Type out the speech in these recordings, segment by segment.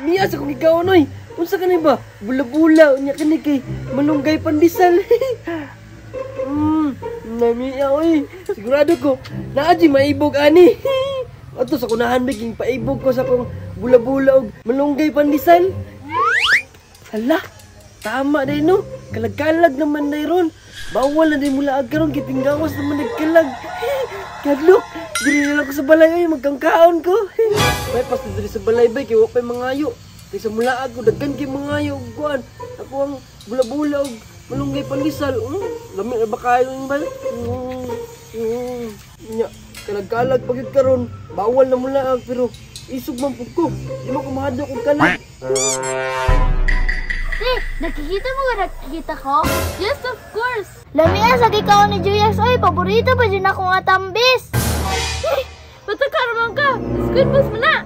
Miya sa kong ikaw, noy. Unsa ka ni ba? Bula-bula, unya kani kay malunggay pandesal. Namiya, oy. Sigurado ko, naa di maibog ani. Ato sa kunahan biging paibog ko sa kong bula-bula og malunggay pandesal. Hala, tama day no. Kalag-kalag naman day ron. Bawal na day mula ag karon kay tinggawas naman nagkalag. Kadlok, diri na lang ko sa balay oy, magkangkaon ko. May pas diri sa balay bay kay wa pay mangayo. Kay sa mulaag ko daghan kay mangayo og kuan. Ako ang bula-bula og malunggay pandesal. Lami na ba kayo ba? Nya, kalag-kalag pag karon, bawal na mulaag pero isog man pud ko. Di man ko mahadlok og kalag. Te, nakikita mo ba nakikita ko? Yes, of course! Lamia sa gikaw ni Juyax, oy, paborito pa dyan ako nga tambis! Eh, ba't ka ka? Squid boss mo na!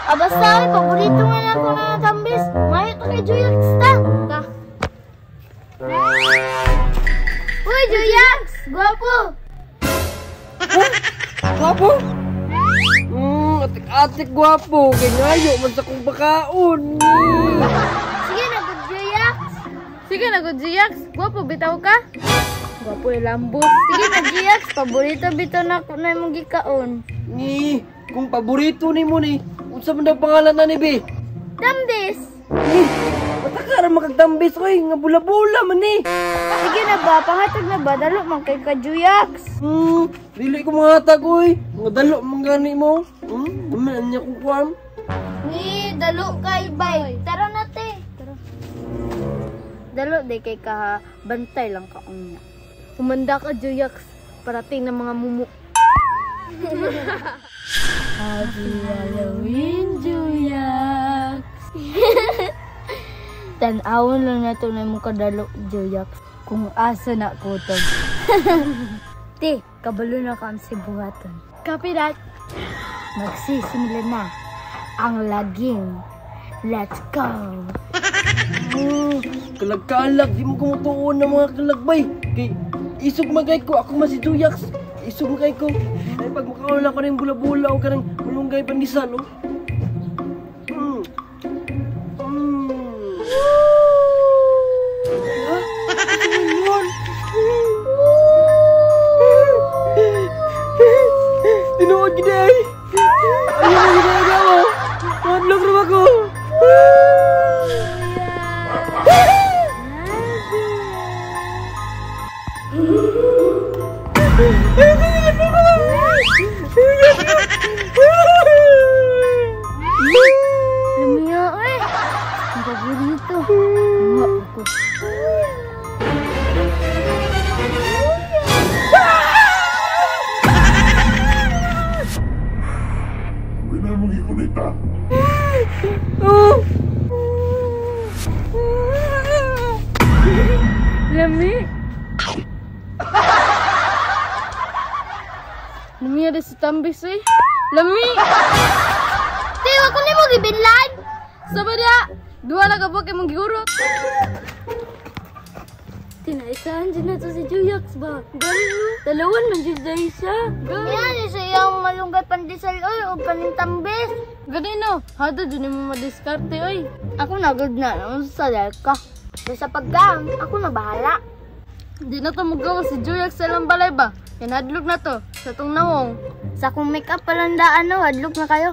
Ah, basta, oy, paborito nga na ako nga tambis. Mayo to kay Juyax, ta! Ta! Uy, Juyax! Gwapo! Huh? Gwapo? Atik-atik gwapo. Kay ngayo man sa kong bakaon. Sige na, good Juyax! Sige na, good Juyax. Gwapo, bitaw ka? Gwapo yung lambot. Sige na, Juyax. Paborito bitaw na ako na imong gikaon. Ni, kung paborito ni mo ni, unsa man daw pangalan na ni, be? Tambis! Ni, bata ka ra makagtambis, oy. Nga bula-bula man ni. Sige na ba, pangatag na ba? Dalo man kay ka, Juyax. Dili ko mangatag, oy. Nga dalo man gani mo. Dami niya kong kuwan. Ni, dalo kay bay. Tara na, te. Tara. Dalo, di kay ka bantay lang ka unya. Humanda ka, Juyax. Parating ng mga mumu. Happy Halloween, Juyax. Tan-awon lang na ito na imong kadalo, Juyax. Kung asa na kutob. Te, kabalo na ka ang sibuhaton. Copy that. Magsisimula na ang laging. Let's go! Kalag-kalag, di mo kumutuon ng mga kalagbay. Kay isog magay ko, ako man si Juyax. Isog magay ko. Ay, pag makaon ako ng bula-bula o kanang malunggay pandesal, oh. Ha? Ano yun? Tinuod gid ay. Ayaw mo ginagawa. Madlok ra ko. Lamia, oy. Ang paborito. Nga ako. Oh. Lami. Lami ada si tambis eh. Lami. Te, wa ko nimo gibinlan. Sa ba dia? Duha na ka buok imong gihurot. Tinaisaan dyan na to si Juyax ba? Gani no? Dalawan man dyan dahil siya. Yan, isa yung malunggay pandesal oy o panintambis. Gani no, hada dyan yung madiskarte oy. Ako na good na, sa ka. Basta pagkaon, ako na bahala. Di na to magawa si Juyax sa ilang balay ba? Yan hadlok na to, sa tong nawong. Sa kung make up palandaan no, hadlok na kayo.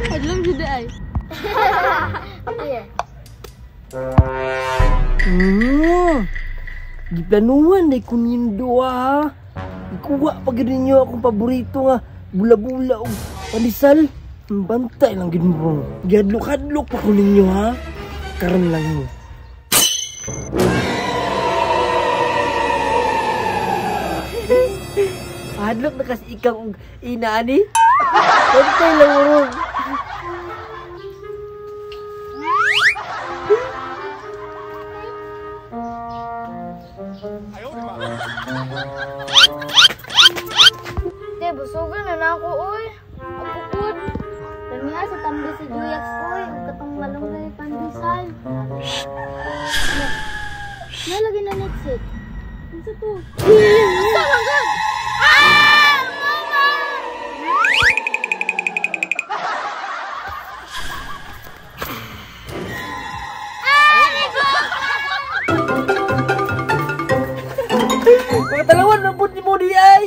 Hadlok jud ay. Okay. Giplanuhan na ko ninyong duha ha. Ikuha pa gid ninyo akong paborito nga bula-bula og pandesal. Bantay lang gid mo. Gihadlok-hadlok pa ko ninyo ha. Karon lang mo. Hadlok na kasi ikaw og ina ani. Bantay lang mo. Te, busugan na na ako, oy. Ako pud. Lamiha sa tambis si Juyax, oy. Ug katong malunggay pandesal. Nalagi na next it. Unsa to? Unsa man gud? Ah! Mama! Mga talawan man pud nimo di ay.